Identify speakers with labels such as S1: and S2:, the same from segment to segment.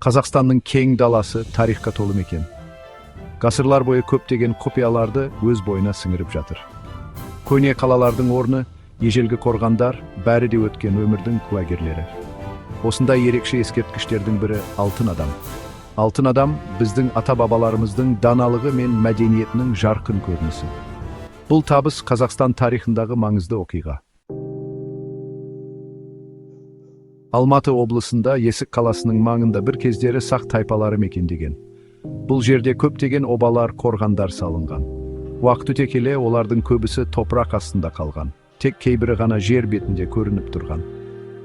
S1: Қазақстанның кең даласы тарихқа толы мекен. Ғасырлар бойы көптеген құпияларды өз бойына сіңіріп жатыр. Көне қалалардың орны, ежелгі қорғандар, бәрі де өткен өмірдің куәгерлері. Осындай ерекше ескерткіштердің бірі Алтын адам. Алтын адам біздің ата-бабаларымыздың даналығы мен мәдениетінің жарқын көрінісі. Бұл табыс Қазақстан тарихындағы маңызды оқиға. Алматы облысында Есік қаласының маңында бір кездері сақ тайпалары мекендеген. Бұл жерде көптеген обалар, қорғандар салынған. Уақыт өте келе олардың көбісі топырақ астында қалған. Тек кейбірі ғана жер бетінде көрініп тұрған.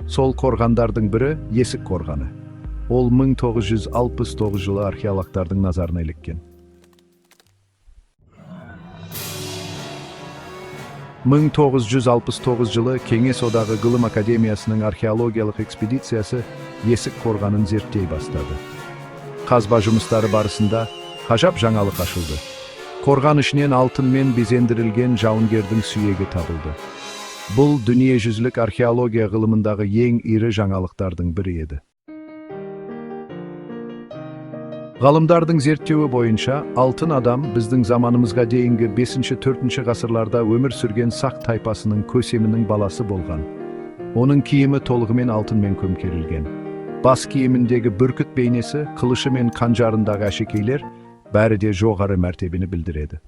S1: Сол қорғандардың бірі Есік қорғаны. Ол 1969 жылы археологтардың назарына іліккен. 1969 жылы Кеңес Одағы Ғылым Академиясының археологиялық экспедициясы Есік қорғанын зерттей бастады. Қазба жұмыстары барысында ғажап жаңалық ашылды. Қорған ішінен алтынмен безендірілген жауынгердің сүйегі табылды. Бұл дүниежүзілік археология ғылымындағы ең ірі жаңалықтардың бірі еді. Ғалымдардың зерттеуі бойынша, алтын адам біздің заманымызға дейінгі 5-4 ғасырларда өмір сүрген сақ тайпасының көсемінің баласы болған. Оның киімі толығымен алтынмен көмкерілген. Бас киіміндегі бүркіт бейнесі, қылышы мен қанжарындағы әшекейлер бәрі де жоғары мәртебені білдіреді.